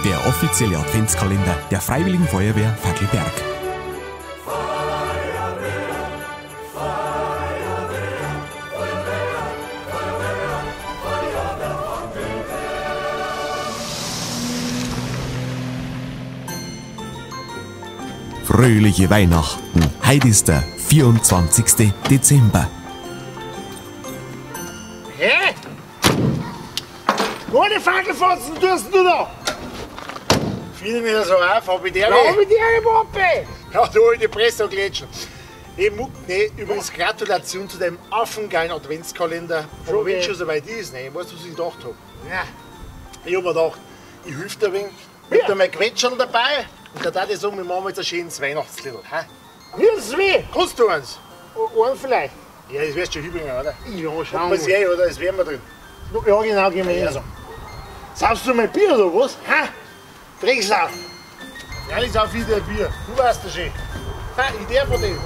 Der offizielle Adventskalender der Freiwilligen Feuerwehr Fackelberg. Fröhliche Weihnachten. Heute ist der 24. Dezember. Hä? Ohne Fackelfotzen tust du da! Fiel mir so auf, hab ich der. Hab ich der, Papi! Ja, du hol die Presse und Gletschen. Hey, Muck, ne, übrigens Gratulation zu deinem affengeilen Adventskalender. Aber wenn schon soweit ist, ne, weißt du, was ich gedacht hab? Ja. Ich hab mir gedacht, ich hilf dir ein wenig. Ich hab da mein Quetscherl dabei. Und da darf ich sagen, wir machen jetzt ein schönes Weihnachtsliedl. Hä? Mir ist weh! Kannst du eins? Einen vielleicht? Ja, das wirst du schon hinbringen, oder? Ja, schau mal. Oder? Das werden wir drin. Ja, genau, gehen wir hin. Also. Saufst du mein Bier oder was? Hä? Drecksau! Ja, ich sauf wieder ein Bier. Du weißt das schon. Ha, ich darf von dem.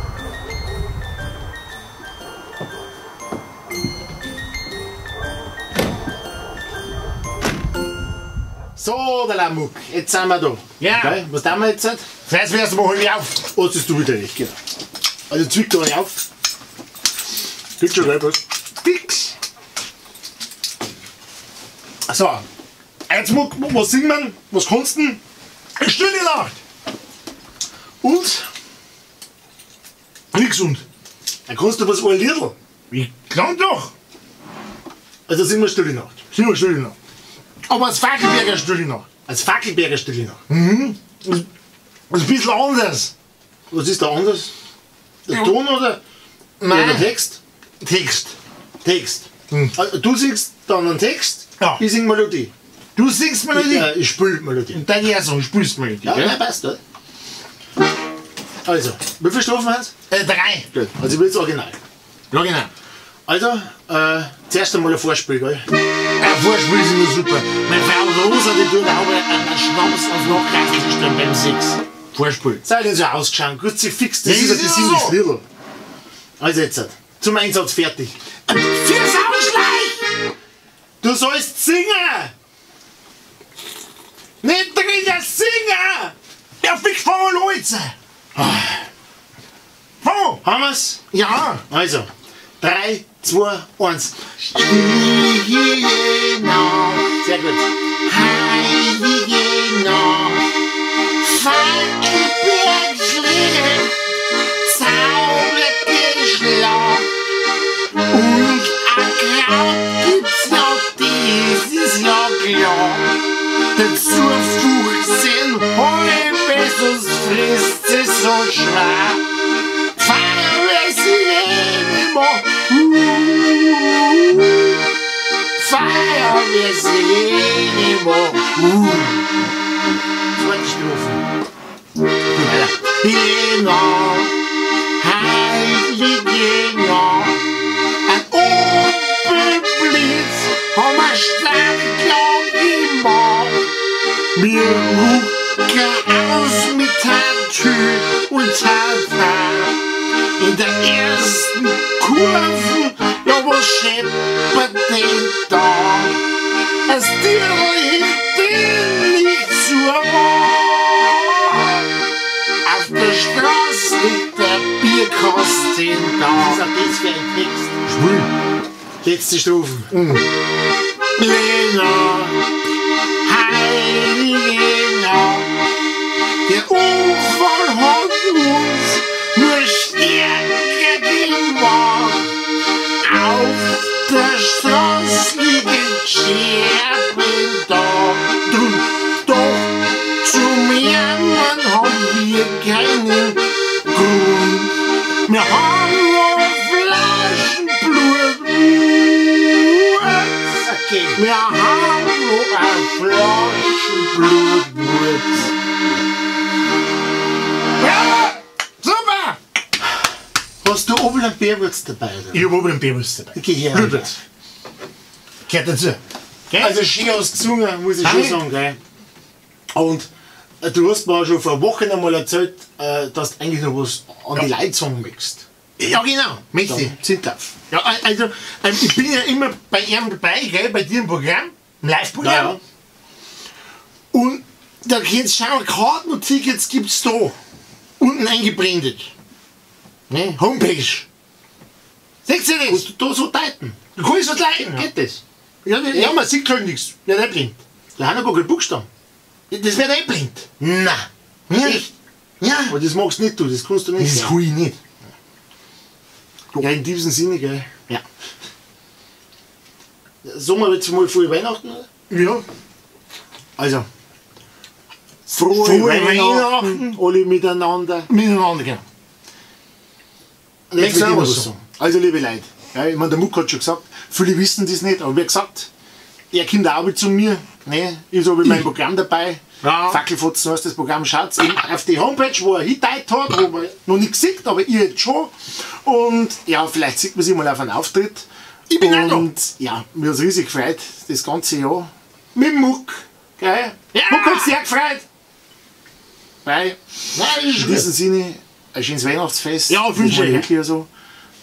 So, der Lamuck, jetzt sind wir da. Ja. Okay, was tun wir jetzt? Zuerst erst mal ich auf. Oh, das ist du wieder recht, genau. Also zwick da nicht auf. Geht schon, gell, was? Fix! So, jetzt Muck, was singen wir? Was kannst du denn? Stille Nacht! Und? Nix und. Dann kannst du was ein Liedl. Ich kann doch! Also singen wir Stille Nacht. Singen wir Stille Nacht. Aber als Fackelberger Stille Nacht. Als Fackelberger Stille Nacht. Mhm. Das ist ein bisschen anders. Was ist da anders? Der ja. Ton oder? Nein. Oder der Text? Text. Text. Mhm. Also, du singst dann einen Text, ja. Ich sing Melodie. Du singst Melodie? Ich spiel Melodie. Und dann ja so, ich spielst Melodie. Ja, nein, passt, oder? Also, wie viele Strophen haben sie? 3. Gut, also ich will das Original. Original. Also, zuerst einmal ein Vorspiel, gell? Ein Vorspiel ist immer super. Meine Frau Rosa, die tut auch einen Schnaps ans Nachtkastel stellen beim Sex. Vorspiel. Sei denn so ausgeschaut, gut, sie fix, das ja, ist ja das ja so. Liedl. Also jetzt, zum Einsatz fertig. Für Sauschleich! Du sollst singen! Nicht drin singen! Ja, fix, fang an jetzt! Fang! Haben wir's? Ja! Also, 3, 2, 1. Stille Nacht. Sehr gut. Heilige Nacht. Fackelbergschläge, zaubert den Schlag. Und ein Kraut gibt's ja, das ist ja klar. Dazu 15 halbe, sonst frisst sie so schwer. Feiern sie nicht mehr. Feiern wir sie nicht mehr. Zweite Strophe. Genau, heilige Nacht. Ein Opelblitz haben wir stark gemacht. Wir rücken aus mit Tatü und Tata. In der ersten Kurve, ja was scheppert denn da? Das Dirndl hinten liegt zur Wand. Auf der Straße liegt der Bierkasten da. Was ist das für ein Text? Schwul. Letzte Strophe. Mhm. Lena, heilige Nacht, der Unfall hat uns nur stärker gemacht. Auf der Straße liegen Scherben da. Drum, doch zum Jammern haben wir keinen Grund. Wir haben nur Flaschen Blut. Okay. Wir haben nur eine Flaschen Blut. Super! Hast du oben einen Bärwurz dabei? Oder? Ich hab oben einen Bärwurz dabei. Okay, her. Blutwurz. Gehört dazu. Gell? Also schön ausgesungen, muss ich schon sagen, gell? Und du hast mir auch schon vor Wochen einmal erzählt, dass du eigentlich noch was an die Leute sagen möchtest. Ja genau, möchte ich. Sind auf. Ja, also ich bin ja immer bei ihm dabei, gell, bei dir im Programm, im Live-Programm. Ja. Und Da jetzt schauen, Karten und Tickets gibt's da. Unten eingebrannt. Ne? Homepage. Seht ihr das? Kannst du da so deuten? Du kannst so deuten, geht das? Ja, ja, man sieht halt nichts. Ja, der blind. Da haben wir gar keinen Buchstaben. Das wird eh blind. Nein. Ja. Echt? Ja. Aber das magst nicht du, das kannst du nicht. Das kann ich nicht. Ja, in diesem Sinne, gell? Ja. Sagen wir jetzt mal frohe Weihnachten, oder? Ja. Also. Frohe Weihnachten, alle miteinander. Miteinander, genau. Jetzt will ich was sagen. Also, liebe Leute, ja, ich meine, der Muck hat schon gesagt, viele wissen das nicht, aber wie gesagt, er kommt auch zu mir, ne? Ich habe mein Programm dabei. Ja. Fackelfotzen heißt das Programm, schaut auf die Homepage, wo er hingedeutet hat, wo man noch nichts sieht, aber ihr jetzt schon. Und ja, vielleicht sieht man sich mal auf einen Auftritt. Ich bin auch da. Und ja, mir hat es riesig gefreut, das ganze Jahr. Mit dem Muck. Gell? Ja. Muck hat sich auch gefreut. Weil, in diesem Sinne, ein schönes Weihnachtsfest. Ja, wünsche ich wirklich so.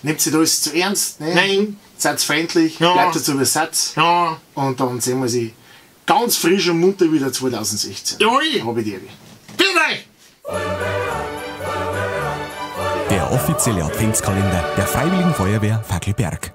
Nehmt sich alles zu ernst, ne? Nein. Seid freundlich, ja. Bleibt dazu Satz. Ja. Und dann sehen wir sie ganz frisch und munter wieder 2016. Jawohl. Habe ich dir. Bitte! Der offizielle Adventskalender der Freiwilligen Feuerwehr Fackelberg.